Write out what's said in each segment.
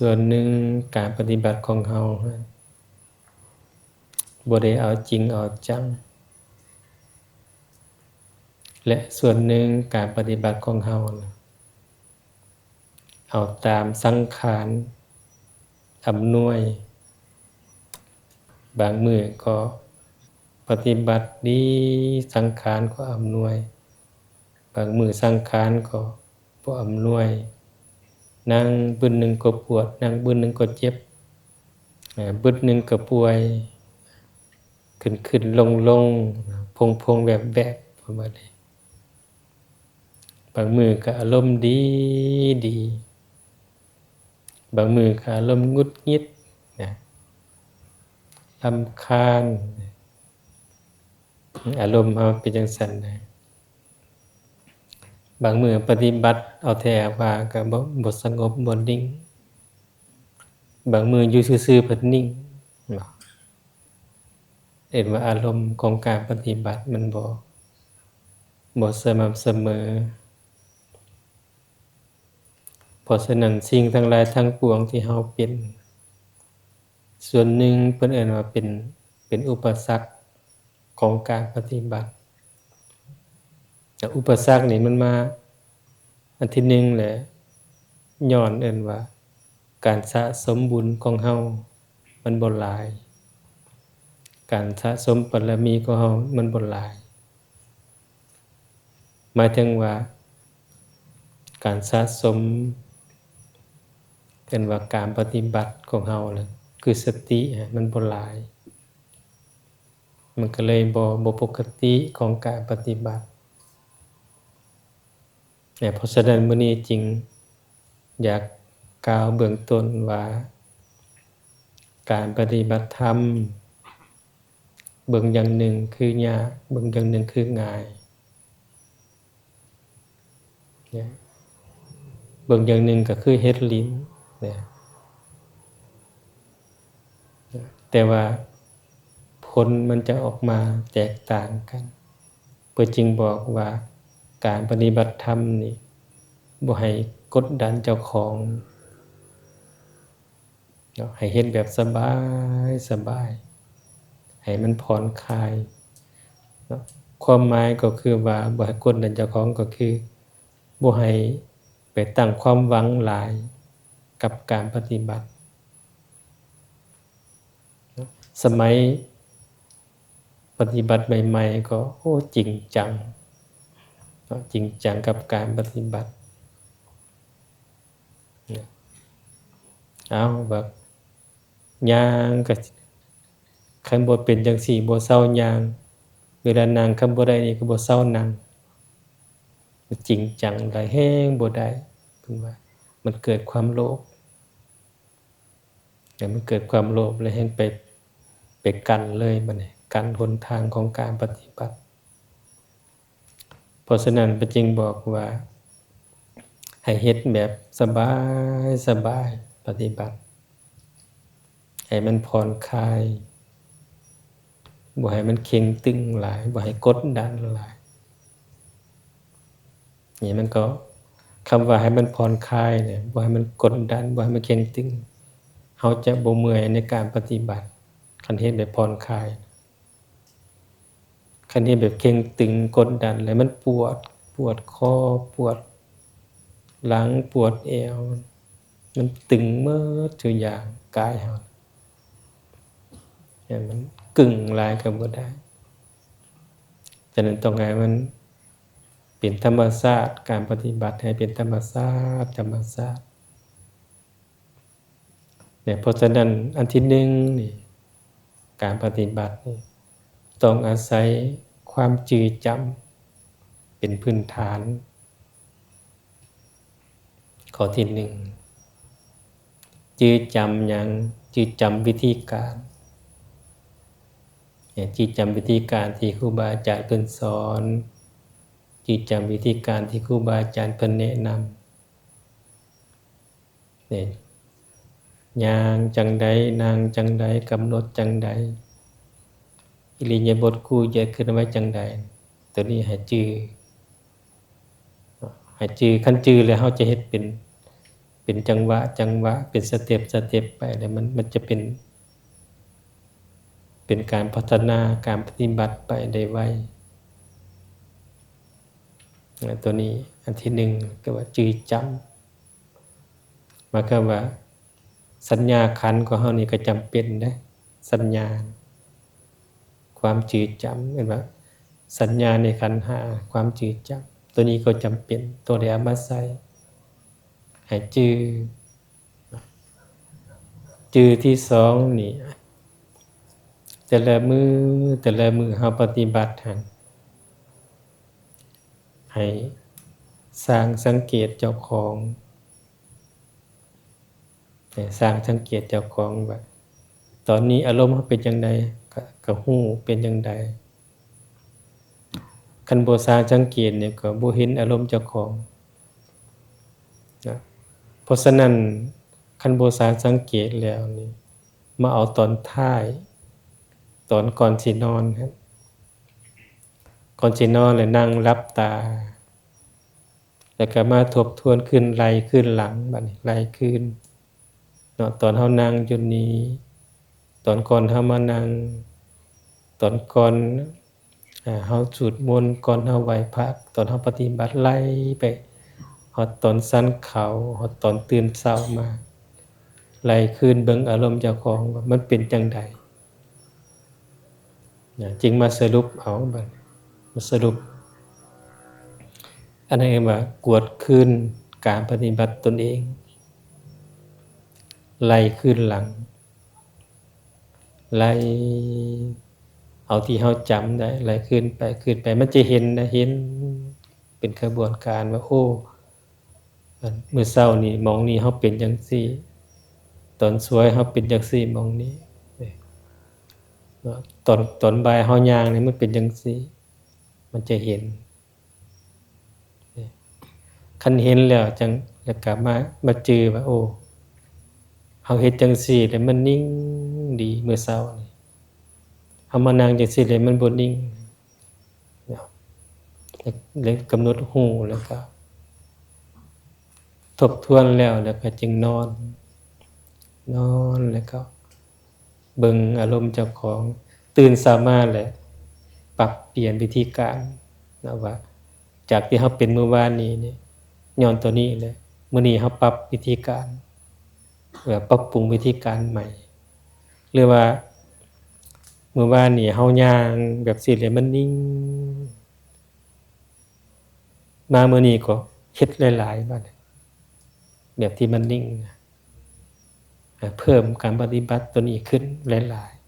ສ່ວນໜຶ່ງການປະຕິບັດຂອງເຮົາຫັ້ນບໍ່ໄດ້ເອົາຈິງເອົາຈັງ ແລະ ສ່ວນໜຶ່ງການປະຕິບັດຂອງເຮົານະ ເອົາຕາມສັງຂານອຳນວຍ. ບາງມື້ກໍປະຕິບັດດີ, ສັງຂານກໍອຳນວຍ, ບາງມື້ສັງຂານກໍບໍ່ອຳນວຍ. ນັ່ງບຶດໜຶ່ງກໍປວດ, ນັ່ງບຶດໜຶ່ງກໍເຈັບ, ບຶດໜຶ່ງກໍປ່ວຍ, ຂຶ້ນໆລົງໆ, ພົງໆແວບໆ ປະມານນີ້. ບາງມື້ກໍອາລົມດີດີ, ບາງມື້ກໍອາລົມຫງຸດຫງິດນະ, ລຳຄານ. ອາລົມເຮົາເປັນຈັ່ງຊັ້ນນະ. ບາງມື້ປະຕິບັດເອົາແທ້ວ່າກໍບໍ່ ບໍ່ສະຫງົບ ບໍ່ນິ່ງ. ບາງມື້ຢູ່ຊື່ໆເພິ່ນນິ່ງເນາະ. ເອີ້ນວ່າອາລົມຂອງການປະຕິບັດມັນບໍ່ ບໍ່ສະໝ່ຳສະເໝີ. ເພາະສະນັ້ນ ສິ່ງທັງຫຼາຍທັງປວງທີ່ເຮົາເປັນ ສ່ວນໜຶ່ງເພິ່ນເອີ້ນວ່າເປັນ ເປັນອຸປະສັກຂອງການປະຕິບັດ. ແລະ ອຸປະສັກນີ້ມັນມາອັນທີໜຶ່ງແຫຼະ ຍ້ອນເອີ້ນວ່າການສະສົມບຸນຂອງເຮົາມັນບໍ່ຫຼາຍ, ການສະສົມບາລະມີຂອງເຮົາມັນບໍ່ຫຼາຍ. ໝາຍເຖິງວ່າການສະສົມ ເອີ້ນວ່າການປະຕິບັດຂອງເຮົານະ ຄືສະຕິນະ ມັນບໍ່ຫຼາຍ, ມັນກໍເລີຍບໍ່ ບໍ່ປົກກະຕິຂອງການປະຕິບັດ. ເພາະສະນັ້ນ ມື້ນີ້ຈຶ່ງຢາກກ່າວເບື້ອງຕົ້ນວ່າ ການປະຕິບັດທຳ ເບິ່ງຢ່າງໜຶ່ງຄືຍາກ, ເບິ່ງຢ່າງໜຶ່ງຄືງ່າຍ, ເບິ່ງຢ່າງໜຶ່ງກໍຄືເຮັດຫຼິ້ນ, ແຕ່ວ່າຜົນມັນຈະອອກມາແຕກຕ່າງກັນ. ເພິ່ນຈຶ່ງບອກວ່າ ການປະຕິບັດທຳນີ້ ບໍ່ໃຫ້ກົດດັນເຈົ້າຂອງເນາະ, ໃຫ້ເຮັດແບບສະບາຍໆ ໃຫ້ມັນຜ່ອນຄາຍເນາະ. ຄວາມໝາຍກໍຄືວ່າ ບໍ່ໃຫ້ກົດດັນເຈົ້າຂອງ ກໍຄືບໍ່ໃຫ້ໄປຕັ້ງຄວາມຫວັງຫຼາຍກັບການປະຕິບັດເນາະ. ສະໄໝ ປະຕິບັດໃໝ່ໆ ກໍ ໂອ້ ຈິງຈັງເນາະ, ຈິງຈັງກັບການປະຕິບັດ. ເອົາ ແບບຍ່າງກໍ ຄັນບໍ່ເປັນຈັ່ງຊີ້ ບໍ່ເຊົາຍ່າງ, ເວລານັ່ງ ຄັນບໍ່ໄດ້ນີ້ ກໍບໍ່ເຊົານັ່ງ. ຈິງຈັງຫຼາຍ ແຮງບໍ່ໄດ້ ເພິ່ນວ່າ ມັນເກີດຄວາມໂລບ. ແລ້ວມັນເກີດຄວາມໂລບ ແລ້ວແຮ່ງໄປ ໄປກັ້ນເລີຍ ບັດນີ້ ກັ້ນຫົນທາງຂອງການປະຕິບັດ. ເພາະສະນັ້ນ ເພິ່ນຈຶ່ງບອກວ່າ ໃຫ້ເຮັດແບບສະບາຍໆ ປະຕິບັດ ໃຫ້ມັນຜ່ອນຄາຍ, ບໍ່ໃຫ້ມັນເຄັ່ງຕຶງຫຼາຍ, ບໍ່ໃຫ້ກົດດັນຫຼາຍ. ນີ້ມັນກໍ ຄຳວ່າໃຫ້ມັນຜ່ອນຄາຍນີ້ ບໍ່ໃຫ້ມັນກົດດັນ, ບໍ່ໃຫ້ມັນເຄັ່ງຕຶງ, ເຮົາຈະບໍ່ເມື່ອຍໃນການປະຕິບັດ ຄັນເຮັດແບບຜ່ອນຄາຍ. ຄັນເຮັດແບບເຄັ່ງຕຶງກົດດັນ ແລ້ວມັນປວດ, ປວດຄໍ, ປວດຫຼັງ, ປວດແອວ, ມັນຕຶງໝົດທຸກຢ່າງກາຍເຮົາ. ແມ່ນມັນກຶ້ງຫຼາຍກໍບໍ່ໄດ້. ສະນັ້ນຕ້ອງໃຫ້ມັນເປັນທຳມະຊາດ, ການປະຕິບັດໃຫ້ເປັນທຳມະຊາດ, ທຳມະຊາດ. ແມ່ນ ເພາະສະນັ້ນ ອັນທີໜຶ່ງນີ້ ການປະຕິບັດນີ້ ຕ້ອງອາໄສຄວາມຈື່ຈຳເປັນພື້ນຖານ. ຂໍ້ທີໜຶ່ງ ຈື່ຈຳຫຍັງ? ຈື່ຈຳວິທີການ, ຈື່ຈຳວິທີການທີ່ຄູບາອາຈານເພິ່ນສອນ, ຈື່ຈຳວິທີການທີ່ຄູບາອາຈານເພິ່ນແນະນຳ. ນີ້ ຍ່າງຈັ່ງໃດ, ນັ່ງຈັ່ງໃດ, ກຳນົດຈັ່ງໃດ, ອິລິຍາບົດຄູ່ເຢັດເຄື່ອນໄຫວຈັ່ງໃດ, ໂຕນີ້ໃຫ້ຈື່, ໃຫ້ຈື່. ຄັນຈື່ແລ້ວ ເຮົາຈະເຮັດເປັນ, ເປັ ປັນຈັງຫວະ ຈັງຫວະ ເປັນສະເຕັບ ສະເຕັບໄປ ແລ້ວມັນ ມັນຈະເປັນ ເປັນການພັດທະນາ ການປະຕິບັດໄປໄດ້ໄວ. ຕົວນີ້ອັນທີໜຶ່ງ ກໍວ່າຈື່ຈຳ ໝາຍຄວາມວ່າ ສັນຍາຂັນຂອງເຮົານີ້ກໍຈຳເປັນເດ້ ສັນຍາ ຄວາມຈື່ຈຳ ເອີ້ນວ່າສັນຍາໃນຂັນຫ້າ ຄວາມຈື່ຈຳ ຕົວນີ້ກໍຈຳເປັນ ຕ້ອງໄດ້ເອົາມາໃຊ້ໃຫ້ຈື່. ຈື່ທີສອງນີ້ ແຕ່ລະມື້ ແຕ່ລະມື້ເຮົາປະຕິບັດຫັ້ນ ໃຫ້ຊ່າງສັງເກດເຈົ້າຂອງ ໃຫ້ຊ່າງສັງເກດເຈົ້າຂອງວ່າ ຕອນນີ້ອາລົມເຮົາເປັນຈັ່ງໃດ ກະ ກະຮູ້ເປັນຈັ່ງໃດ. ຄັນບໍ່ຊ່າງສັງເກດນີ້ ກໍບໍ່ເຫັນອາລົມເຈົ້າຂອງນະ. ເພາະສະນັ້ນ ຄັນບໍ່ຊ່າງສັງເກດແລ້ວນີ້ ມາເອົາຕອນທ້າຍ ຕອນກ່ອນຊິນອນຫັ້ນ ກ່ອນຊິນອນແລ້ວນັ່ງຫຼັບຕາ ແລ້ວກໍມາທົບທວນຄືນ ໄລ່ຄືນຫຼັງ ບາດນີ້ໄລ່ຄືນເນາະ ຕອນເຮົານັ່ງຢູ່ນີ້ ຕອນກ່ອນເຮົາມານັ່ງ ຕອນກ່ອນ ອາ ເຮົາສູດມົນ ກ່ອນເຮົາໄຫວ້ພະ ຕອນເຮົາປະຕິບັດ ໄລ່ໄປຮອດຕອນສັນເຂົ້າ ຮອດຕອນຕື່ນເຊົ້າມາ ໄລ່ຄືນເບິ່ງອາລົມເຈົ້າຂອງວ່າມັນເປັນຈັ່ງໃດ. ນະ ຈຶ່ງມາສະຫຼຸບເອົາ ບາດນີ້ມາສະຫຼຸບ ອັນນັ້ນເອີ້ນວ່າກວດຄືນການປະຕິບັດຕົນເອງ ໄລ່ຄືນຫຼັງ ໄລ່ເອົາທີ່ເຮົາຈຳໄດ້ ໄລ່ຄືນໄປ ຄືນໄປ ມັນຈະເຫັນນະ ເຫັນເປັນຂະບວນການວ່າ ໂອ້ ອັນ ມື້ເຊົ້ານີ້ໝ່ອງນີ້ເຮົາເປັນຈັ່ງຊີ້ ຕອນສວຍເຮົາເປັນຈັ່ງຊີ້ໝ່ອງນີ້ ເນາະ ຕອນ ຕອນບ່າຍເຮົາຍ່າງນີ້ມັນເປັນຈັ່ງຊີ້ ມັນຈະເຫັນ ຄັນເຫັນແລ້ວຈັ່ງ ແລ້ວກໍມາ ມາຈື່ວ່າ ໂອ້ ເຮົາເຮັດຈັ່ງຊີ້ແລ້ວມັນນິ່ງດີ ມື້ເຊົ້ານີ້ ເຮົາມານັ່ງຈັ່ງຊີ້ແລ້ວມັນບໍ່ນິ່ງ ເນາະ ແລ້ວກຳນົດຮູ້ ແລ້ວກໍທົບທວນແລ້ວ ແລ້ວກໍຈຶ່ງນອນ ນອນ ແລ້ວກໍເບິ່ງອາລົມເຈົ້າຂອງ ຕື່ນເຊົ້າມາແລ້ວປັບປ່ຽນວິທີການນະ ວ່າຈາກທີ່ເຮົາເປັນມື້ວານນີ້ນີ້ ຍ້ອນຕົວນີ້ແຫຼະ ມື້ນີ້ເຮົາປັບວິທີການ ແບບປັບປຸງວິທີການໃໝ່ ຫຼືວ່າມື້ວານນີ້ເຮົາຍ່າງແບບຊີ້ແລ້ວມັນນິ່ງ ມາມື້ນີ້ກໍເຮັດຫຼາຍໆ ບາດນີ້ ແບບທີ່ມັນນິ່ງນະ ເພີ່ມການປະຕິບັດຕົວນີ້ຂຶ້ນຫຼາຍໆ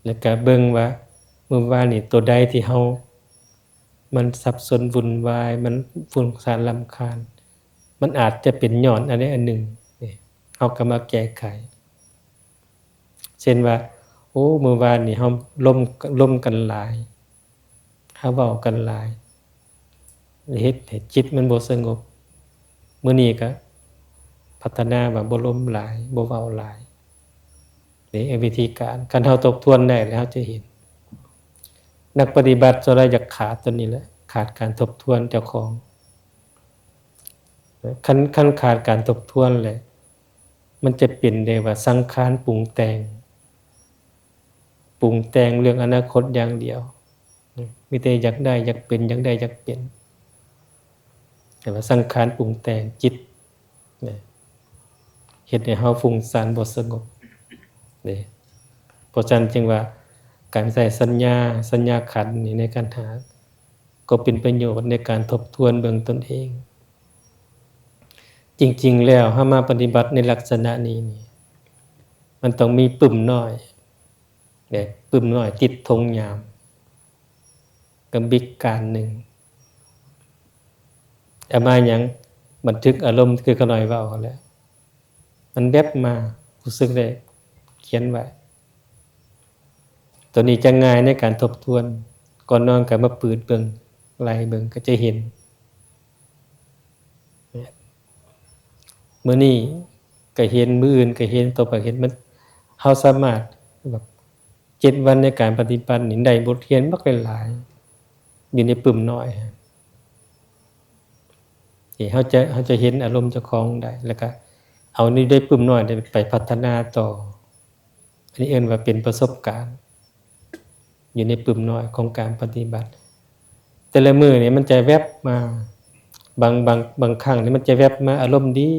ແລ້ວກະເບິ່ງວ່າມື້ວານນີ້ຕົວໃດທີ່ເຮົາ ມັນສັບສົນວຸ່ນວາຍ ມັນຟຸ້ງສ້ານລຳຄານ ມັນອາດຈະເປັນຍ້ອນອັນໃດອັນໜຶ່ງ ເຮົາກໍມາແກ້ໄຂ ເຊັ່ນວ່າ ໂອ້ ມື້ວານນີ້ເຮົາລົມ ລົມກັນຫຼາຍ ເຮົາເວົ້າກັນຫຼາຍ ເຮັດໃຫ້ຈິດມັນບໍ່ສະຫງົບ ມື້ນີ້ກໍພັດທະນາວ່າບໍ່ລົມຫຼາຍ ບໍ່ເວົ້າຫຼາຍ ນີ້ວິທີການ ຄັນເຮົາທົບທວນໄດ້ແລ້ວເຮົາຈະເຫັນ ນັກປະຕິບັດສ່ວນຫຼາຍຢາກຂາດຕົວນີ້ແຫຼະ ຂາດການທົບທວນເຈົ້າຂອງ ຄັນ ຄັນຂາດການທົບທວນແຫຼະ ມັນຈະເປັນໄດ້ວ່າສັງຂານປຸງແຕ່ງ ປຸງແຕ່ງເລື່ອງອະນາຄົດຢ່າງດຽວ ມີແຕ່ຢາກໄດ້ຢາກເປັນ ຢາກໄດ້ຢາກເປັນ ແຕ່ວ່າສັງຂານປຸງແຕ່ງຈິດ ເຮັດໃຫ້ເຮົາຟຸ້ງສ້ານບໍ່ສະຫງົບເດ້. ເພາະສະນັ້ນຈຶ່ງວ່າການໃຊ້ສັນຍາ ສັນຍາຂັນນີ້ໃນຄັນຫ້າ ກໍເປັນປະໂຫຍດໃນການທົບທວນເບິ່ງຕົນເອງ. ຈິງໆແລ້ວເຮົາມາປະຕິບັດໃນລັກສະນະນີ້ນີ້ ມັນຕ້ອງມີປຶ້ມນ້ອຍ ແບບປຶ້ມນ້ອຍຕິດຖົງຍາມ ກະບິກການໜຶ່ງ ອາມາຫຍັງ ບັນທຶກອາລົມ ຄືຂະນ້ອຍເວົ້າຫັ້ນແຫຼະ ມັນແວັບມາ ຮູ້ສຶກໄດ້ ຂຽນໄວ້. ໂຕນີ້ຈະງ່າຍໃນການທົບທວນ ກ່ອນນອນກໍມາປືດເບິ່ງ ໄລ່ເບິ່ງ ກໍຈະເຫັນ ມື້ນີ້ກໍເຫັນ ມື້ອື່ນກໍເຫັນ ຕໍ່ໄປເຫັນ ມັນ ເຮົາສາມາດແບບ ເຈັດວັນໃນການປະຕິບັດນີ້ ໄດ້ບົດຮຽນບັກຫຼາຍໆ ຢູ່ໃນປຶ້ມນ້ອຍ. ເຮົາຈະ ເຮົາຈະເຫັນອາລົມເຈົ້າຂອງໄດ້ ແລ້ວກະເອົານີ້ໄດ້ປຶ້ມນ້ອຍໄດ້ໄປພັດທະນາຕໍ່. ອັນນີ້ເອີ້ນວ່າເປັນປະສົບການ ຢູ່ໃນປຶ້ມນ້ອຍຂອງການປະຕິບັດ. ແຕ່ລະມື້ນີ້ມັນຈະແວັບມາ ບາງ ບາງ ບາງຄັ້ງນີ້ມັນຈະແວັບມາອາລົມດີ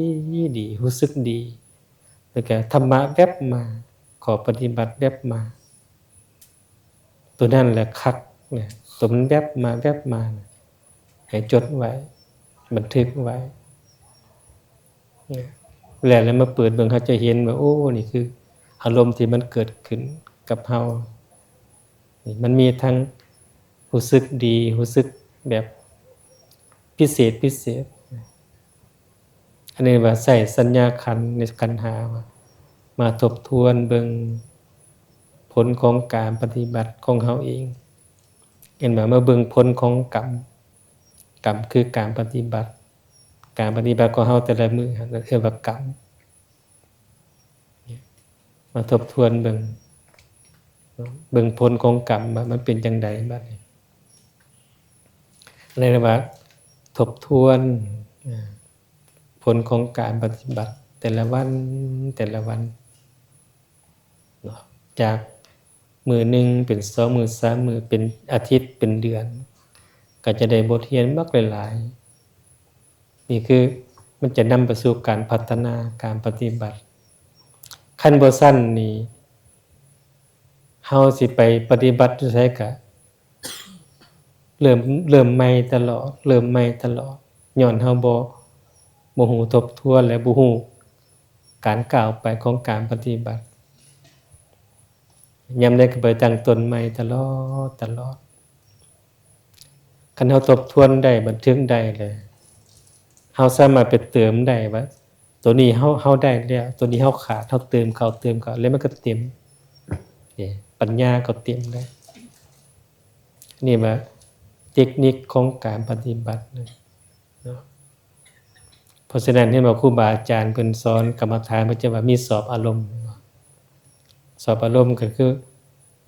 ດີ ຮູ້ສຶກດີ ແລ້ວກະທຳມະແວັບມາ ຂໍ້ປະຕິບັດແວັບມາ. ໂຕນັ້ນແຫຼະຄັກນະ ໂຕມັນແວັບມາແວັບມານະ ໃຫ້ຈົດໄວ້ ບັນທຶກໄວ້ນະ ແລ້ວ ແລ້ວມາເປີດເບິ່ງ ເຮົາຈະເຫັນວ່າ ໂອ້ ນີ້ຄືອາລົມທີ່ມັນເກີດຂຶ້ນກັບເຮົາ. ນີ້ມັນມີທັງຮູ້ສຶກດີ ຮູ້ສຶກແບບພິເສດ ພິເສດ. ອັນນີ້ວ່າໃຊ້ສັນຍາຂັນໃນຂັນຫ້າວ່າ ມາທົບທວນເບິ່ງຜົນຂອງການປະຕິບັດຂອງເຮົາເອງ. ເຫັນບໍ່? ມາເບິ່ງຜົນຂອງກຳ. ກຳຄືການປະຕິບັດ. ການປະຕິບັດຂອງເຮົາແຕ່ລະມື້ຫັ້ນ ເອີ້ນວ່າກຳ. ມາທົບທວນເບິ່ງ ເບິ່ງຜົນຂອງກຳວ່າມັນເປັນຈັ່ງໃດບັດນີ້. ເອີ້ນວ່າທົບທວນ ອາ ຜົນຂອງການປະຕິບັດແຕ່ລະວັນ ແຕ່ລະວັນເນາະ ຈາກມື້ໜຶ່ງເປັນສອງມື້ ສາມມື້ ເປັນອາທິດ ເປັນເດືອນ ກໍຈະໄດ້ບົດຮຽນບັກຫຼາຍໆ. ນີ້ຄືມັນຈະນຳໄປສູ່ການພັດທະນາການປະຕິບັດ. ຄັນບໍ່ຊັ້ນນີ້ ເຮົາຊິໄປປະຕິບັດຢູ່ໃສກະ ເລີ່ມ ເລີ່ມໃໝ່ຕະຫຼອດ ເລີ່ມໃໝ່ຕະຫຼອດ ຍ້ອນເຮົາບໍ່ ບໍ່ຮູ້ທົບທວນ ແລະ ບໍ່ຮູ້ການກ້າວໄປຂອງການປະຕິບັດ. ຍາມໃດກໍໄປຕັ້ງຕົ້ນໃໝ່ຕະຫຼອດ ຕະຫຼອດ. ຄັນເຮົາທົບທວນໄດ້ ບັນທຶກໄດ້ແລ້ວ ເຮົາສາມາດໄປເຕີມໄດ້ວ່າ ໂຕນີ້ເຮົາ ເຮົາໄດ້ແລ້ວ ໂຕນີ້ເຮົາຂາດ ເຮົາເຕີມເຂົ້າ ເຕີມເຂົ້າ ແລ້ວມັນກໍເຕັມ ເດ້ ປັນຍາກໍເຕັມໄດ້. ນີ້ວ່າເຕັກນິກຂອງການປະຕິບັດນະເນາະ. ເພາະສະນັ້ນ ເຫັນວ່າຄູບາອາຈານເພິ່ນສອນກຳມະຖານ ເພິ່ນຈະວ່າມີສອບອາລົມ. ສອບອາລົມກໍຄື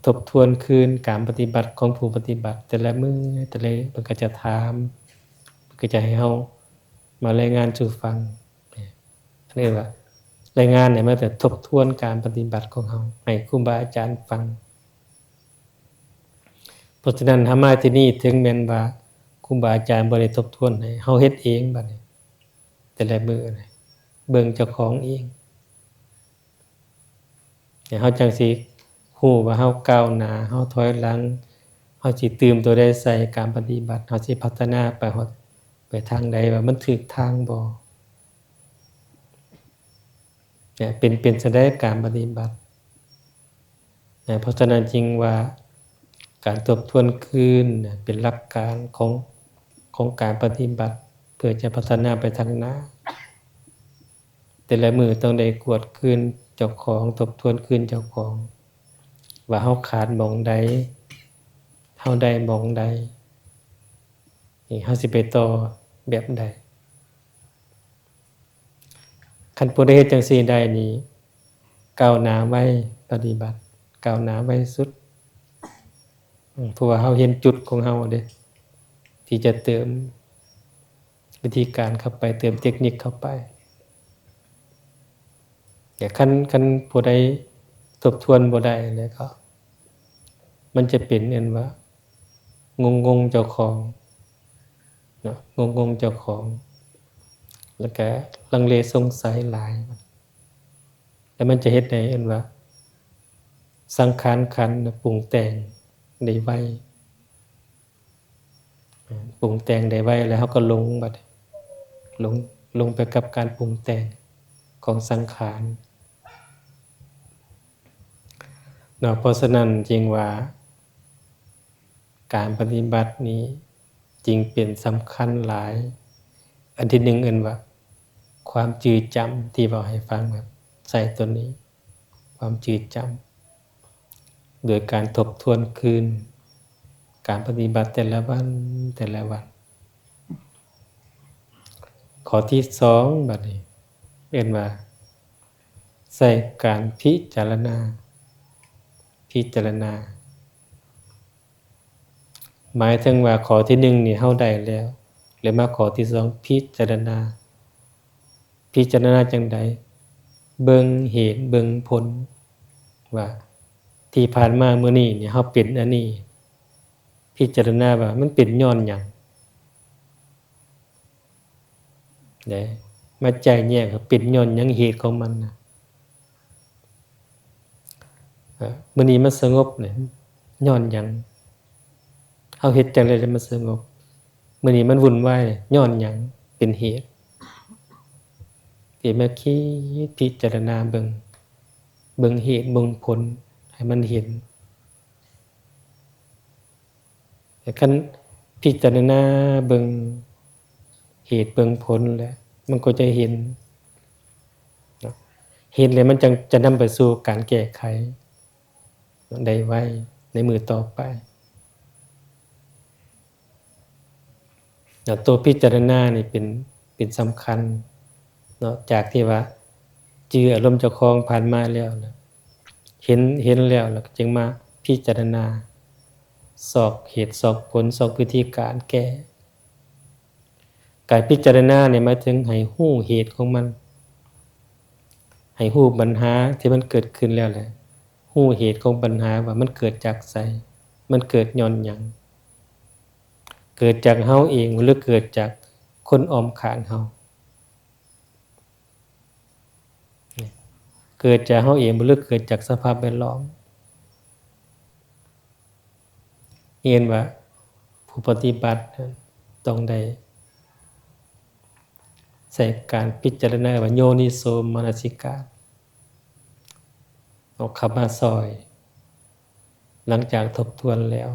ທົບທວນຄືນການປະຕິບັດຂອງຜູ້ປະຕິບັດແຕ່ລະມື້ ແຕ່ລະມື້ ເພິ່ນກໍຈະຖາມ ເພິ່ນກໍຈະໃຫ້ເຮົາມາລາຍງານສູ່ຟັງ. ອັນນີ້ວ່າລາຍງານນີ້ ມັນຈະທົບທວນການປະຕິບັດຂອງເຮົາໃຫ້ຄູບາອາຈານຟັງ. ເພາະສະນັ້ນ ເຮົາມາທີ່ນີ້ ເຖິງແມ່ນວ່າຄູບາອາຈານບໍ່ໄດ້ທົບທວນໃຫ້ ເຮົາເຮັດເອງບັດນີ້ ແຕ່ລະມື້ນະ ເບິ່ງເຈົ້າຂອງເອງ. ແລ້ວເຮົາຈັ່ງຊິຮູ້ວ່າເຮົາກ້າວໜ້າ ເຮົາຖອຍຫຼັງ ເຮົາຊິຕື່ມໂຕໃດໃສ່ການປະຕິບັດ ເຮົາຊິພັດທະນາໄປຮອດ ໄປທາງໃດ ວ່າມັນຖືກທາງບໍ່ ເປັນ ເປັນຈັ່ງໃດການປະຕິບັດ. ເພາະສະນັ້ນຈຶ່ງວ່າ ການທົບທວນຄືນເປັນຫຼັກການຂອງ ຂອງການປະຕິບັດ ເພື່ອຈະພັດທະນາໄປທາງໜ້າ. ແຕ່ລະມື້ຕ້ອງໄດ້ກວດຄືນເຈົ້າຂອງ ທົບທວນຄືນເຈົ້າຂອງ ວ່າເຮົາຂາດໝ່ອງໃດ ເຮົາໄດ້ໝ່ອງໃດ ນີ້ເຮົາຊິໄປຕໍ່ແບບໃດ. ຄັນຜູ້ໃດເຮັດຈັ່ງຊີ້ໄດ້ນີ້ ກ້າວໜ້າໄວ ປະຕິບັດກ້າວໜ້າໄວສຸດ. ເພາະວ່າເຮົາເຫັນຈຸດຂອງເຮົາເດ້ ທີ່ຈະເຕີມວິທີການເຂົ້າໄປ ເຕີມເຕັກນິກເຂົ້າໄປ. ແຕ່ຄັນ ຄັນຜູ້ໃດທົບທວນບໍ່ໄດ້ແລ້ວກໍ ມັນຈະເປັນອັນວ່າ ງົງໆເຈົ້າຂອງເນາະ ງົງໆເຈົ້າຂອງ ແລ້ວກະລັງເລສົງໄສຫຼາຍ ແລ້ວມັນຈະເຮັດໃຫ້ອັນວ່າ ສັງຂານຂັນປຸງແຕ່ງໄດ້ໄວ ປຸງແຕ່ງໄດ້ໄວ ແລ້ວເຮົາກໍຫຼົງ ບັດນີ້ຫຼົງ ຫຼົງໄປກັບການປຸງແຕ່ງຂອງສັງຂານເນາະ. ເພາະສະນັ້ນຈຶ່ງວ່າ ການປະຕິບັດນີ້ຈຶ່ງເປັນສຳຄັນຫຼາຍ. ອັນທີໜຶ່ງເອີ້ນວ່າ ຄວາມຈື່ຈຳ ທີ່ເວົ້າໃຫ້ຟັງ ແບບໃຊ້ຕົວນີ້ ຄວາມຈື່ຈຳ ໂດຍການທົບທວນຄືນການປະຕິບັດແຕ່ລະວັນ ແຕ່ລະວັນ. ຂໍ້ທີສອງ ບັດນີ້ເອີ້ນວ່າ ໃຊ້ການພິຈາລະນາ ພິຈາລະນາ ໝາຍເຖິງວ່າຂໍ້ທີໜຶ່ງນີ້ເຮົາໄດ້ແລ້ວ ແລະ ມາຂໍ້ທີສອງ ພິຈາລະນາ. ພິຈາລະນາຈັ່ງໃດ? ເບິ່ງເຫດເບິ່ງຜົນ ວ່າທີ່ຜ່ານມາມື້ນີ້ນີ້ເຮົາເປັນອັນນີ້ ພິຈາລະນາວ່າມັນເປັນຍ້ອນຫຍັງ ເດ້ ມາແຈກແຍກວ່າເປັນຍ້ອນຫຍັງ ເຫດຂອງມັນນະ. ເອີ ມື້ນີ້ມັນສະຫງົບນີ້ຍ້ອນຫຍັງ? ເຮົາເຮັດຈັ່ງໃດແລ້ວມັນສະຫງົບ? ມື້ນີ້ມັນວຸ່ນວາຍນີ້ຍ້ອນຫຍັງເປັນເຫດ? ເປັນມາຄິດພິຈາລະນາເບິ່ງ ເບິ່ງເຫດເບິ່ງຜົນໃຫ້ມັນເຫັນ. ແຕ່ຄັນພິຈາລະນາເບິ່ງເຫດເບິ່ງຜົນແລ້ວ ມັນກໍຈະເຫັນເນາະ, ເຫັນແລ້ວມັນຈັ່ງຈະນຳໄປສູ່ການແກ້ໄຂໄດ້ໄວໃນມື້ຕໍ່ໄປເນາະ. ຕົວພິຈາລະນານີ້ເປັນ ເປັນສຳຄັນເນາະ, ຈາກທີ່ວ່າຈື່ອາລົມເຈົ້າຂອງຜ່ານມາແລ້ວນະ ເຫັນ ເຫັນແລ້ວ ແລ້ວກໍຈຶ່ງມາພິຈາລະນາ ຊອກເຫດຊອກຜົນ ຊອກວິທີການແກ້. ການພິຈາລະນານີ້ໝາຍເຖິງໃຫ້ຮູ້ເຫດຂອງມັນ ໃຫ້ຮູ້ບັນຫາທີ່ມັນເກີດຂຶ້ນແລ້ວແຫຼະ, ຮູ້ເຫດຂອງບັນຫາວ່າມັນເກີດຈາກໃສ, ມັນເກີດຍ້ອນຫຍັງ, ເກີດຈາກເຮົາເອງ ຫຼື ເກີດຈາກຄົນອ້ອມຂ້າງເຮົາ. ເກີດຈາກເຮົາເອງບໍ່ ຫຼື ເກີດຈາກສະພາບແວດລ້ອມ? ເຫັນວ່າຜູ້ປະຕິບັດຕ້ອງໄດ້ໃຊ້ການພິຈາລະນາວ່າໂຍນິໂສມະນະສິການ ເອົາເຂົ້າມາຊ່ອຍ ຫຼັງຈາກທົບທວນແລ້ວ.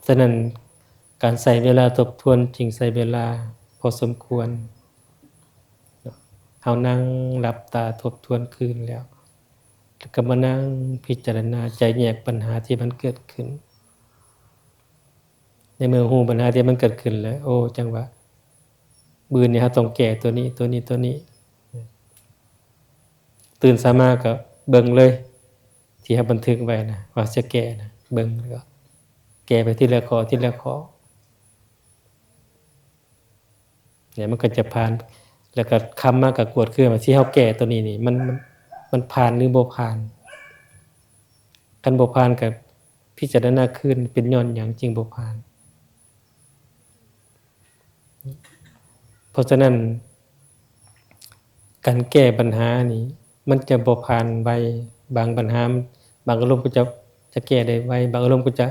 ສະນັ້ນ ການໃຊ້ເວລາທົບທວນຈຶ່ງໃຊ້ເວລາພໍສົມຄວນ. ເຮົານັ່ງຫຼັບຕາທົບທວນຄືນແລ້ວ ແລ້ວກໍມານັ່ງພິຈາລະນາ ແຈກແຍກບັນຫາທີ່ມັນເກີດຂຶ້ນ. ໃນເມື່ອຮູ້ບັນຫາທີ່ມັນເກີດຂຶ້ນແລ້ວ ໂອ້ ຈັ່ງວ່າມື້ອື່ນນີ້ເຮົາຕ້ອງແກ້ຕົວນີ້ ຕົວນີ້ ຕົວນີ້. ຕື່ນເຊົ້າມາກໍເບິ່ງເລີຍ ທີ່ເຮົາບັນທຶກໄວ້ນະ ວ່າຈະແກ້ນະ ເບິ່ງ ແລ້ວກໍແກ້ໄປທີລະຂໍ້ ທີລະຂໍ້ ແລ້ວມັນກໍຈະຜ່ານ. ແລ້ວກໍຄ່ຳມາກໍກວດຄືນວ່າ ທີ່ເຮົາແກ້ຕົວນີ້ນີ້ ມັນ ມັນ ມັນຜ່ານ ຫຼື ບໍ່ຜ່ານ. ຄັນບໍ່ຜ່ານກໍພິຈາລະນາຄືນ ເປັນຍ້ອນຫຍັງຈຶ່ງບໍ່ຜ່ານ. ເພາະສະນັ້ນ ການແກ້ບັນຫານີ້ ມັນຈະບໍ່ຜ່ານໄວ. ບາງບັນຫາ ບາງອາລົມກໍຈະ ຈະແກ້ໄດ້ໄວ, ບາງອາລົມກໍຈະ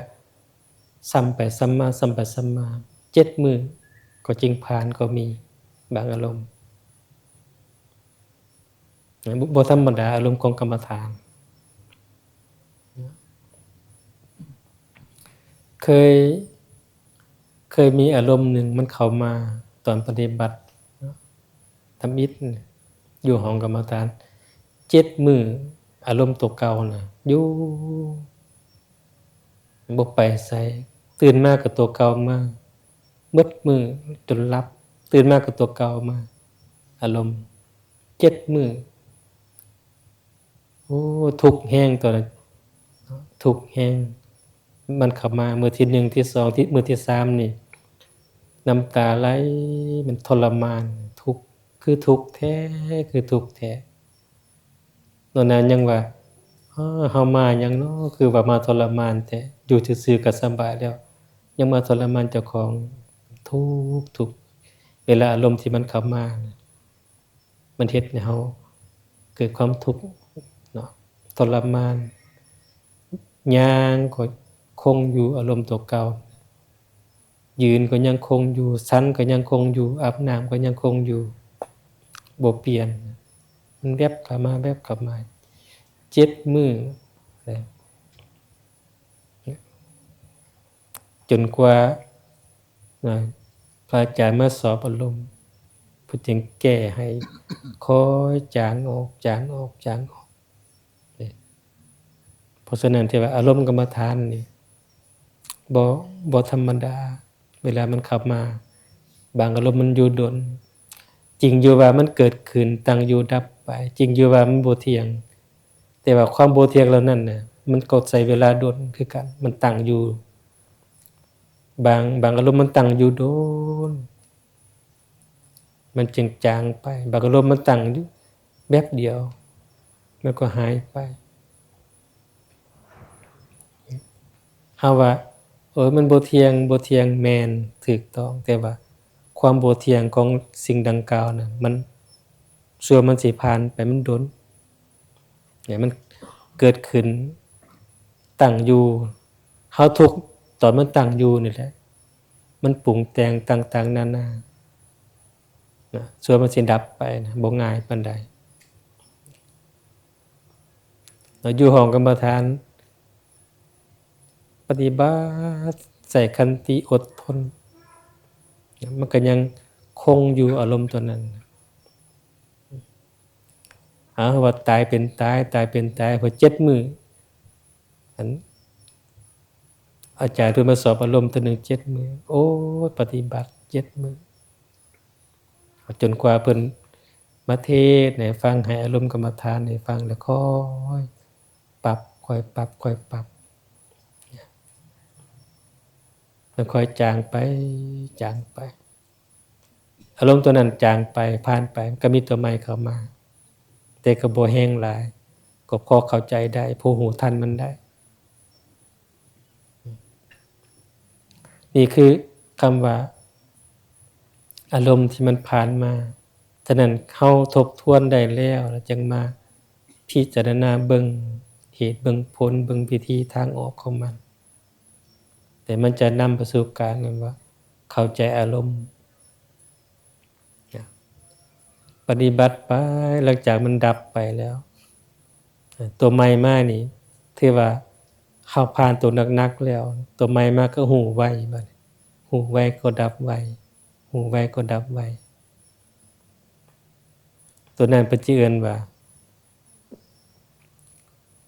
ຊ້ຳໄປຊ້ຳມາ ຊ້ຳໄປຊ້ຳມາ ເຈັດມື້ກໍຈຶ່ງຜ່ານກໍມີ ບາງອາລົມ. ບໍ່ ບໍ່ທຳມະດາ ອາລົມຂອງກຳມະຖານ. ເຄີຍ ເຄີຍມີອາລົມໜຶ່ງມັນເຂົ້າມາຕອນປະຕິບັດທຳອິດ ຢູ່ຫ້ອງກຳມະຖານ ເຈັດມື້ ອາລົມຕົວເກົ່ານະ ຢູ່ ບໍ່ໄປໃສ. ຕື່ນມາກໍຕົວເກົ່າມາ ໝົດມື້ຈົນຫຼັບ ຕື່ນມາກໍຕົວເກົ່າມາ ອາລົມ ເຈັດມື້. ໂອ້ ທຸກແຮງຕອນນັ້ນ ທຸກແຮງ. ມັນເຂົ້າມາມື້ທີໜຶ່ງ ທີສອງ ທີ ມື້ທີສາມນີ້ ນ້ຳຕາໄຫຼ ມັນທໍລະມານ ທຸກ ຄືທຸກແທ້ ຄືທຸກແທ້. ຕອນນັ້ນຍັງວ່າ ເອີ ເຮົາມາຫຍັງເນາະ ຄືວ່າມາທໍລະມານແທ້ ຢູ່ຊື່ໆກໍສະບາຍແລ້ວ ຍັງມາທໍລະມານເຈົ້າຂອງ. ທຸກ ທຸກ ເວລາອາລົມທີ່ມັນເຂົ້າມາ ມັນເຮັດໃຫ້ເຮົາເກີດຄວາມທຸກເນາະ ທໍລະມານ. ຍ່າງກໍຄົງຢູ່ອາລົມຕົວເກົ່າ ຢືນກໍຍັງຄົງຢູ່ ສັນກໍຍັງຄົງຢູ່ ອາບນ້ຳກໍຍັງຄົງຢູ່ ບໍ່ປ່ຽນ. ມັນແວບເຂົ້າມາ ແວບເຂົ້າມາ ເຈັດມື້ ຈົນກວ່າ ນະ ພະອາຈານມາສອບອາລົມ ເພິ່ນຈຶ່ງແກ້ໃຫ້ຄ່ອຍຈາງອອກ ຈາງອອກ ຈາງອອກ. ເພາະສະນັ້ນ ທີ່ວ່າອາລົມກຳມະຖານນີ້ ບໍ່ ບໍ່ທຳມະດາ ເວລາມັນເຂົ້າມາ ບາງອາລົມມັນຢູ່ດົນ. ຈິງຢູ່ວ່າມັນເກີດຂຶ້ນ ຕັ້ງຢູ່ ດັບໄປ, ຈິງຢູ່ວ່າມັນບໍ່ທ່ຽງ, ແຕ່ວ່າຄວາມບໍ່ທ່ຽງເຫຼົ່ານັ້ນນະ ມັນກໍໃຊ້ເວລາດົນຄືກັນ, ມັນຕັ້ງຢູ່ ບາງ ບາງອາລົມມັນຕັ້ງຢູ່ດົນ ມັນຈຶ່ງຈາງໄປ, ບາງອາລົມມັນຕັ້ງຢູ່ແວບດຽວ ມັນກໍຫາຍໄປ. ເຮົາວ່າ ເອີ ມັນບໍ່ທ່ຽງ, ບໍ່ທ່ຽງ, ແມ່ນ, ຖືກຕ້ອງ, ແຕ່ວ່າຄວາມບໍ່ທ່ຽງຂອງສິ່ງດັ່ງກ່າວນັ້ນ ມັນ ຊົ່ວມັນຊິຜ່ານໄປ ມັນດົນ. ເນຍ ມັນເກີດຂຶ້ນ ຕັ້ງຢູ່ ເຮົາທຸກຕອນມັນຕັ້ງຢູ່ນີ້ແຫຼະ ມັນປຸງແຕ່ງຕ່າງໆນານານະ ສ່ວນມັນຊິດັບໄປນະ ບໍ່ງ່າຍປານໃດ. ເຮົາຢູ່ຫ້ອງກຳມະຖານ ປະຕິບັດໃສ່ຂັນຕິອົດທົນ ມັນກໍຍັງຄົງຢູ່ອາລົມຕົວນັ້ນ. ເອົາ ວ່າຕາຍເປັນຕາຍ ຕາຍເປັນຕາຍ ເພິ່ນເຈັດມື້ ອັນ ອາຈານເພິ່ນມາສອບອາລົມຕົວໜຶ່ງເຈັດມື້ ໂອ້ຍ ປະຕິບັດເຈັດມື້ ຈົນກວ່າເພິ່ນມາເທດໃຫ້ຟັງ ໃຫ້ອາລົມກຳມະຖານໃຫ້ຟັງ ແລ້ວຄ່ອຍປັບ ຄ່ອຍປັບ ຄ່ອຍປັບ ມັນຄ່ອຍຈາງໄປ ຈາງໄປ. ອາລົມຕົວນັ້ນຈາງໄປ ຜ່ານໄປ ມັນກໍມີຕົວໃໝ່ເຂົ້າມາ ແຕ່ກໍບໍ່ແຮງຫຼາຍ ກໍພໍເຂົ້າໃຈໄດ້ ພໍຮູ້ທັນມັນໄດ້. ນີ້ຄືຄຳວ່າ ອາລົມທີ່ມັນຜ່ານມາ. ສະນັ້ນ ເຮົາທົບທວນໄດ້ແລ້ວ ແລ້ວຈຶ່ງມາພິຈາລະນາເບິ່ງເຫດ ເບິ່ງຜົນ ເບິ່ງວິທີທາງອອກຂອງມັນ. ແຕ່ມັນຈະນຳໄປສູ່ການ ແມ່ນວ່າ ເຂົ້າໃຈອາລົມ ປະຕິບັດໄປ ຫຼັງຈາກມັນດັບໄປແລ້ວ ຕົວໃໝ່ມານີ້ ຖືວ່າເຮົາຜ່ານຕົວໜັກໆແລ້ວ ຕົວໃໝ່ມາກໍຮູ້ໄວ ບັດນີ້ ຮູ້ໄວກໍດັບໄວ ຮູ້ໄວກໍດັບໄວ. ຕົວນັ້ນເພິ່ນຈະເອີ້ນວ່າ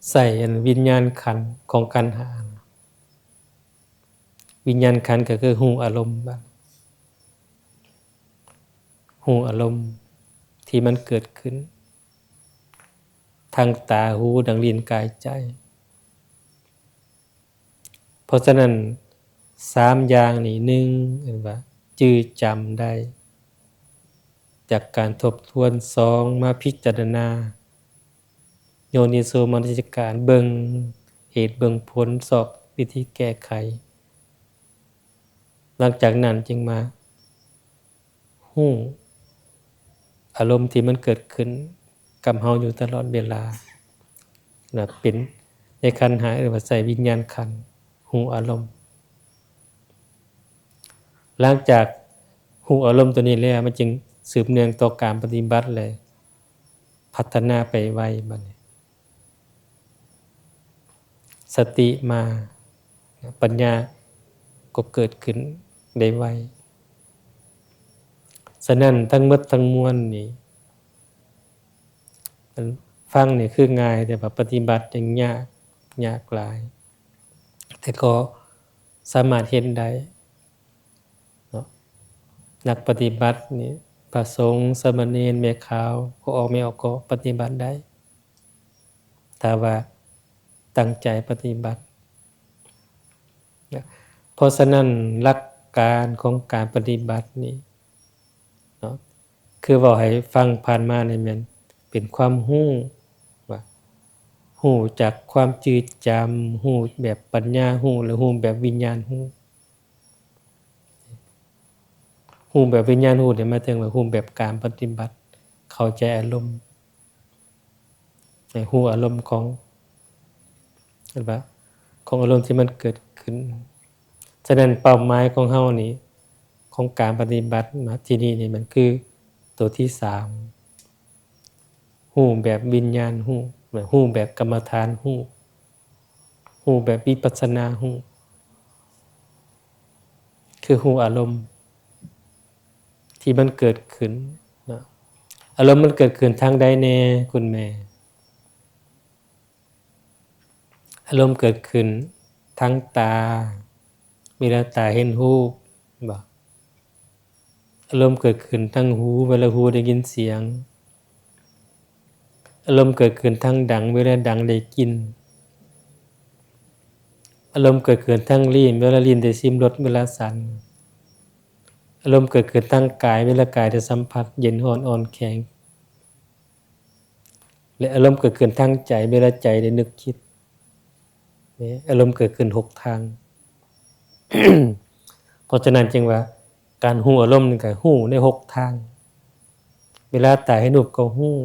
ໃຊ້ອັນວິນຍານຂັນຂອງຂັນຫ້າ. ວິນຍານຂັນກໍຄືຮູ້ອາລົມ ຮູ້ອາລົມທີ່ມັນເກີດຂຶ້ນ ທາງຕາ, ຫູ, ດັງ, ລີ້ນ, ກາຍ, ໃຈ. ເພາະສະນັ້ນ ສາມຢ່າງນີ້ ໜຶ່ງ ເອີ້ນວ່າຈື່ຈຳໄດ້ຈາກການທົບທວນ, ສອງ ມາພິຈາລະນາ ໂຍນິໂສມະນະສິການ ເບິ່ງເຫດເບິ່ງຜົນ ຊອກວິທີແກ້ໄຂ. ຫຼັງຈາກນັ້ນຈຶ່ງມາຮູ້ອາລົມທີ່ມັນເກີດຂຶ້ນກັບເຮົາຢູ່ຕະຫຼອດເວລາ ນະ ເປັນໃນຂັນຫ້າ ເອີ້ນວ່າໃຊ້ວິນຍານຂັນ ຮູ້ອາລົມ. ຫຼັງຈາກຮູ້ອາລົມຕົວນີ້ແລ້ວ ມັນຈຶ່ງສືບເນື່ອງຕໍ່ການປະຕິບັດ ແລະ ພັດທະນາໄປໄວ ບັດນີ້ ສະຕິມາ ປັນຍາກໍເກີດຂຶ້ນໄດ້ໄວ. ສະນັ້ນ ທັງໝົດທັງມວນນີ້ ອັນ ຟັງນີ້ຄືງ່າຍ ແຕ່ວ່າປະຕິບັດຍັງຍາກ ຍາກຫຼາຍ ແຕ່ກໍສາມາດເຮັດໄດ້ເນາະ. ນັກປະຕິບັດນີ້ ພະສົງ, ສາມະເນນ, ແມ່ຂາວ, ພໍ່ອອກແມ່ອອກ ກໍປະຕິບັດໄດ້ ຖ້າວ່າຕັ້ງໃຈປະຕິບັດ. ເພາະສະນັ້ນ ຫຼັກການຂອງການປະຕິບັດນີ້ເນາະ ຄືເວົ້າໃຫ້ຟັງຜ່ານມານີ້ແມ່ນເປັນຄວາມຮູ້ ວ່າຮູ້ຈາກຄວາມຈື່ຈຳ, ຮູ້ແບບປັນຍາຮູ້ ແລະ ຮູ້ແບບວິນຍານຮູ້. ຮູ້ແບບວິນຍານຮູ້ນີ້ ໝາຍເຖິງວ່າຮູ້ແບບການປະຕິບັດ, ເຂົ້າໃຈອາລົມ, ໃຫ້ຮູ້ອາລົມຂອງ ເຫັນປະ? ຂອງອາລົມທີ່ມັນເກີດຂຶ້ນ. ສະນັ້ນ ເປົ້າໝາຍຂອງເຮົານີ້ ຂອງການປະຕິບັດມາທີ່ນີ້ນີ້ ມັນຄືໂຕທີສາມ ຮູ້ແບບວິນຍານຮູ້ ແບບ ຮູ້ແບບກຳມະຖານຮູ້ ຮູ້ແບບວິປັດສະນາຮູ້ ຄືຮູ້ອາລົມທີ່ມັນເກີດຂຶ້ນເນາະ. ອາລົມມັນເກີດຂຶ້ນທາງໃດແດ່ ຄຸນແມ່? ອາລົມເກີດຂຶ້ນທາງຕາ ເວລາຕາເຫັນຮູບ ບໍ່? ອາລົມເກີດຂຶ້ນທາງຫູ ເວລາຫູໄດ້ຍິນສຽງ. ອາລົມເກີດຂຶ້ນທາງດັງ ເວລາດັງໄດ້ກິ່ນ. ອາລົມເກີດຂຶ້ນທາງລີ້ນ ເວລາລີ້ນໄດ້ຊິມລົດ ເວລາສັນ. ອາລົມເກີດຂຶ້ນທາງກາຍ ເວລາກາຍໄດ້ສຳຜັດເຢັນຮ້ອນອ່ອນແຂງ ແລະ ອາລົມເກີດຂຶ້ນທາງໃຈ ເວລາໃຈໄດ້ນຶກຄິດ. ນີ້ອາລົມເກີດຂຶ້ນຫົກທາງ. ເພາະສະນັ້ນຈຶ່ງວ່າ ການຮູ້ອາລົມນີ້ກໍຮູ້ໃນຫົກທາງ. ເວລາຕາເຫັນຮູບກໍຮູ້,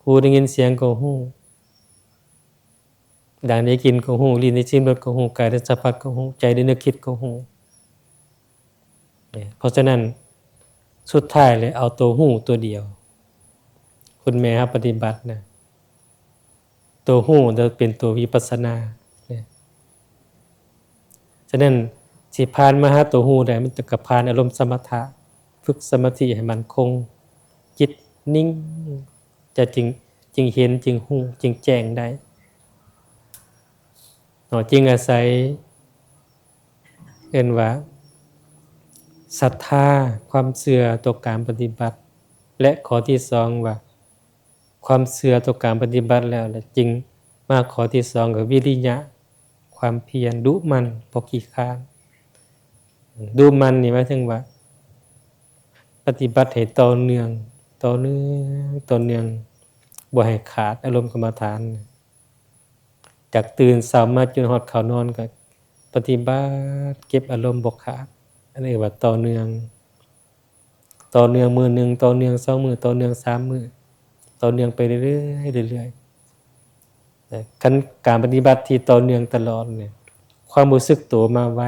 ຫູໄດ້ຍິນສຽງກໍຮູ້, ດາງໄດ້ກິ່ນກໍຮູ້, ລີ້ນໄດ້ຊິມລົດກໍຮູ້, ກາຍໄດ້ສຳຜັດກໍຮູ້, ໃຈໄດ້ນຶກຄິດກໍຮູ້. ເພາະສະນັ້ນ ສຸດທ້າຍແລ້ວເອົາໂຕຮູ້ໂຕດຽວ. ຄຸນແມ່ເຮົາປະຕິບັດນະ ໂຕຮູ້ເປັນໂຕວິປັດສະນາ. ສະນັ້ນ ຊິຜ່ານມາຫາໂຕຮູ້ໄດ້ ມັນຕ້ອງກະຜ່ານອາລົມສະມະຖະ, ຝຶກສະມາທິໃຫ້ໝັ້ນຄົງ, ຈິດນິ່ງ ຈະຈຶ່ງ, ຈຶ່ງເຫັນ, ຈຶ່ງຮູ້, ຈຶ່ງແຈ້ງໄດ້ເນາະ, ຈຶ່ງອາໄສ ເອີ້ນວ່າ ສັດທາ, ຄວາມເຊື່ອຕໍ່ການປະຕິບັດ ແລະ ຂໍ້ທີສອງວ່າ ຄວາມເຊື່ອຕໍ່ການປະຕິບັດແລ້ວ ແລະ ຈຶ່ງມາຂໍ້ທີສອງ ກໍວິລິຍະ, ຄວາມພຽນ, ດຸໝັ່ນ, ບໍ່ຂີ້ຄ້ານ. ດຸໝັ່ນນີ້ໝາຍເຖິງວ່າ ປະຕິບັດໃຫ້ຕໍ່ເນື່ອງ, ຕໍ່ເນື່ອງ, ຕໍ່ເນື່ອງ, ບໍ່ໃຫ້ຂາດອາລົມກຳມະຖານ. ຈາກຕື່ນເຊົ້າມາຈົນຮອດເຂົ້ານອນ ກໍປະຕິບັດເກັບອາລົມບໍ່ຂາດ. ອັນນີ້ວ່າຕໍ່ເນື່ອງ, ຕໍ່ເນື່ອງມື້ໜຶ່ງ, ຕໍ່ເນື່ອງສອງມື້, ຕໍ່ເນື່ອງສາມມື້, ຕໍ່ເນື່ອງໄປເລື້ອຍໆ, ເລື້ອຍໆ. ແຕ່ຄັນການປະຕິບັດທີ່ຕໍ່ເນື່ອງຕະຫຼອດນີ້ ຄວາມຮູ້ສຶກໂຕມາໄວ,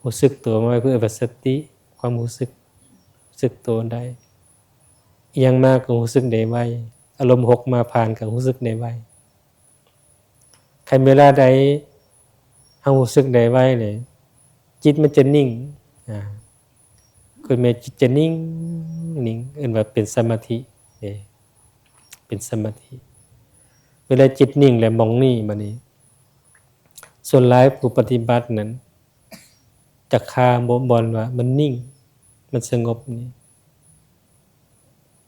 ຮູ້ສຶກໂຕມາໄວ ເອີ້ນວ່າສະຕິ, ຄວາມຮູ້ສຶກ, ຮູ້ສຶກໂຕໄດ້. ອີ່ຫຍັງມາກໍຮູ້ສຶກໄດ້ໄວ, ອາລົມຫົກມາຜ່ານກໍຮູ້ສຶກໄດ້ໄວ. ຄັນເວລາໃດເຮົາຮູ້ສຶກໄດ້ໄວນີ້ ຈິດມັນຈະນິ່ງ, ອາ, ຄືແມ່ນຈິດຈະນິ່ງ, ນິ່ງ, ເອີ້ນວ່າເປັນສະມາທິເດ້, ເປັນສະມາທິ. ເວລາຈິດນິ່ງແລ້ວໝ່ອງນີ້, ບາດນີ້ ສ່ວນຫຼາຍຜູ້ປະຕິບັດນັ້ນ ຈະຄາບ່ອນວ່າມັນນິ່ງ, ມັນສະຫງົບນີ້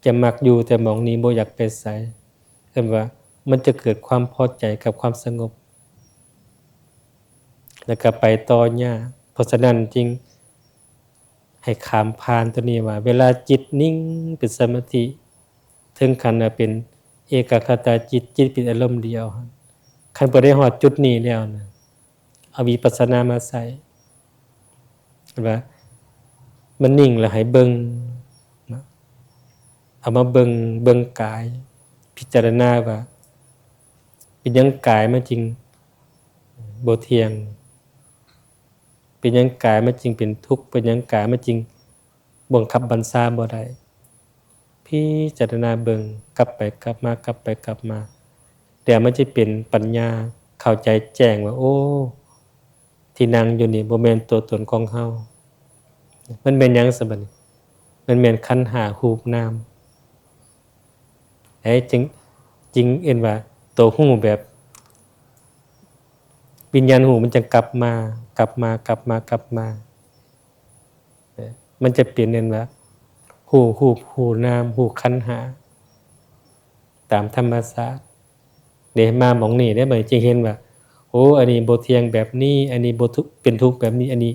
ຈະມັກຢູ່ແຕ່ໝ່ອງນີ້ ບໍ່ຢາກໄປໃສ. ເອີ້ນວ່າມັນຈະເກີດຄວາມພໍໃຈກັບຄວາມສະຫງົບ ແລ້ວກໍໄປຕໍ່ຍາກ. ເພາະສະນັ້ນຈຶ່ງໃຫ້ຂ້າມຜ່ານຕົວນີ້ວ່າ ເວລາຈິດນິ່ງເປັນສະມາທິ ເຖິງຂັ້ນວ່າເປັນເອກາຄະຕາຈິດ, ຈິດເປັນອາລົມດຽວ. ຄັນບໍ່ໄດ້ຮອດຈຸດນີ້ແລ້ວນະ ເອົາວິປັດສະນາມາໃຊ້ ວ່າມັນນິ່ງແລ້ວໃຫ້ເບິ່ງ, ເອົາມາເບິ່ງ, ເບິ່ງກາຍ, ພິຈາລະນາວ່າ ເປັນຫຍັງກາຍມັນຈຶ່ງບໍ່ທ່ຽງ? ເປັນຫຍັງກາຍມັນຈຶ່ງເປັນທຸກ? ເປັນຫຍັງກາຍມັນຈຶ່ງ ບັງຄັບບັນຊາບໍ່ໄດ້. ພິຈາລະນາເບິ່ງ ກັບໄປກັບມາ, ກັບໄປກັບມາ, ແລ້ວມັນຈະເປັນປັນຍາ ເຂົ້າໃຈແຈ້ງວ່າ ໂອ້ ທີ່ນັ່ງຢູ່ນີ້ບໍ່ແມ່ນຕົວຕົນຂອງເຮົາ. ມັນແມ່ນຫຍັງຊະບັດນີ້? ມັນແມ່ນຂັນຫ້າ ຮູບນາມ. ເອີ ຈຶ່ງ, ຈຶ່ງເອີ້ນວ່າໂຕຮູ້ແບບວິນຍານຮູ້ ມັນຈະກັບມາ, ກັບມາ, ກັບມາ, ກັບມາ. ເອີ ມັນຈະເປັນແມ່ນວ່າ ຮູ້ຮູບ, ຮູ້ນາມ, ຮູ້ຂັນຫ້າ ຕາມທຳມະຊາດ. ເດ້ ມາໝ່ອງນີ້ເດ້ ບາດນີ້ຈຶ່ງເຫັນວ່າ ໂອ້ ອັນນີ້ບໍ່ທ່ຽງແບບນີ້, ອັນນີ້ບໍ່ທຸກ, ເປັນທຸກແບບນີ້, ອັນນີ້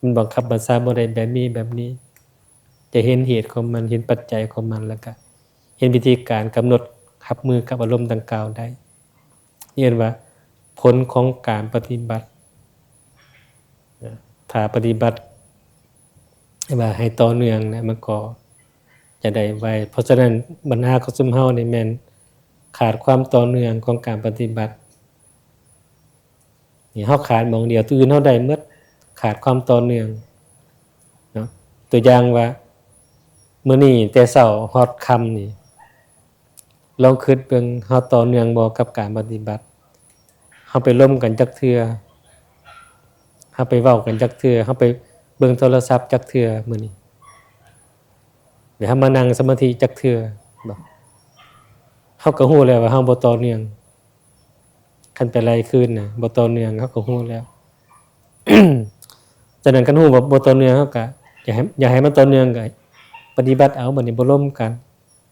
ມັນບັງຄັບບັນຊາບໍ່ໄດ້ແບບນີ້, ແບບນີ້. ຈະເຫັນເຫດຂອງມັນ, ເຫັນປັດໄຈຂອງມັນ, ແລ້ວກະເຫັນວິທີການກຳນົດຮັບມືກັບອາລົມດັ່ງກ່າວໄດ້. ເອີ້ນວ່າຜົນຂອງການປະຕິບັດ. ຖ້າປະຕິບັດວ່າໃຫ້ຕໍ່ເນື່ອງນະ ມັນກໍຈະໄດ້ໄວ. ເພາະສະນັ້ນ ບັນຫາຂອງຊຸມເຮົານີ້ແມ່ນຂາດຄວາມຕໍ່ເນື່ອງຂອງການປະຕິບັດ. ນີ້ເຮົາຂາດໝ່ອງດຽວ, ໂຕອື່ນເຮົາໄດ້ໝົດ, ຂາດຄວາມຕໍ່ເນື່ອງເນາະ. ຕົວຢ່າງວ່າ ມື້ນີ້ແຕ່ເຊົ້າຮອດຄ່ຳນີ້ ລອງຄິດເບິ່ງ ເຮົາຕໍ່ເນື່ອງບໍ່ກັບການປະຕິບັດ? ເຮົາໄປລົມກັນຈັກເທື່ອ? ເຮົາໄປເວົ້າກັນຈັກເທື່ອ? ເຮົາໄປເບິ່ງໂທລະສັບຈັກເທື່ອມື້ນີ້? ຫຼືເຮົາມານັ່ງສະມາທິຈັກເທື່ອບໍ່? ເຮົາກໍຮູ້ແລ້ວວ່າເຮົາບໍ່ຕໍ່ເນື່ອງ. ຄັນໄປໄລ່ຄືນນະ ບໍ່ຕໍ່ເນື່ອງ ເຮົາກໍຮູ້ແລ້ວ. ສະນັ້ນ ຄັນຮູ້ວ່າບໍ່ຕໍ່ເນື່ອງ ເຮົາກະຢາກໃຫ້, ຢາກໃຫ້ມັນຕໍ່ເນື່ອງ ກະປະຕິບັດເອົາ, ບັດນີ້ບໍ່ລົມກັນ.